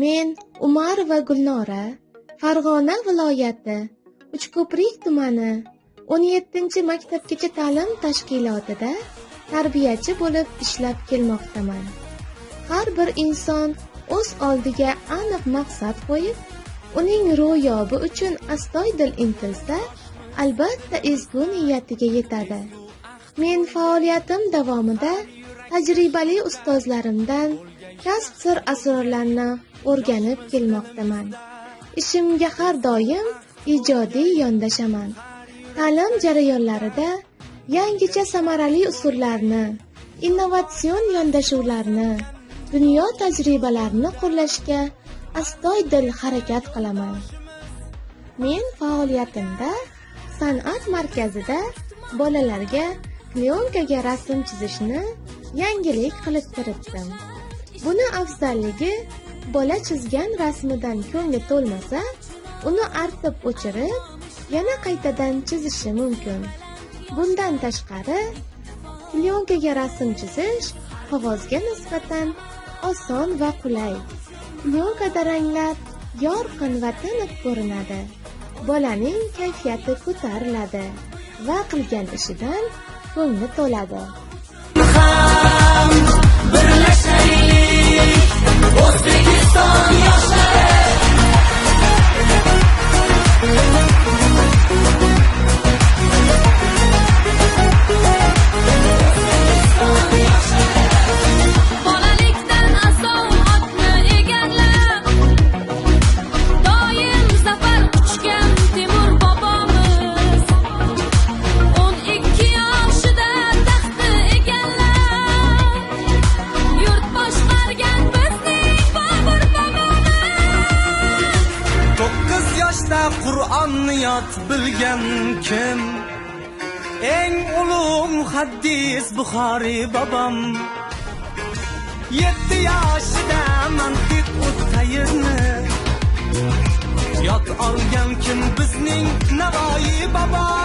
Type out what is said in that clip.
Men Umarova Gulnora, Farg'ona viloyati, Uchko'prik tumani, 17-maktabgacha ta'lim tashkilotida tarbiyachi bo'lib ishlab kelmoqdaman. Har bir inson o'z oldiga aniq maqsad qo'yib, uning ro'yobi uchun astoydil intilsa, albatta ezgu niyatiga yetadi. Men faoliyatim davomida tajribali ustozlarimdan kasb sir asrorlarini o'rganib kelmoqdaman. Ishimga har doim ijodiy yondashaman. Ta'lim jarayonlarida yangicha samarali usullarni, innovatsion yondashuvlarni, dunyo tajribalarini qo'llashga astoydil harakat qilaman. Men faoliyatimda san'at markazida bolalarga plyonkaga rasm chizishni yangilik qilib kiritdim. Buni afzalligi, bola chizgan rasmidan ko'ngli to'lmasa, uni artib o'chirib, yana qaytadan chizishi mumkin. Bundan tashqari, plyonkaga rasm chizish qog'ozga nisbatan oson va qulay. Plyonkada ranglar yorqin va tiniq ko'rinadi. Bolaning kayfiyati ko'tariladi va qilgan ishidan ko'ngli to'ladi. Ham birlashaylik, O'zbekiston yoshlari. Bolalikdan asov otni egallab, doim zafar quchgan Temur bobomiz 12 yoshida taxtni egallab, yurt boshqargan bizning Bobur bobomiz. 9 yoshda Qur'onni yod bilgan kim? Eng ulug' muhaddis Buxoriy bobom. 7 yoshida mantiq ut-tayrni yod olgan kim? Bizning Navoiy bobom.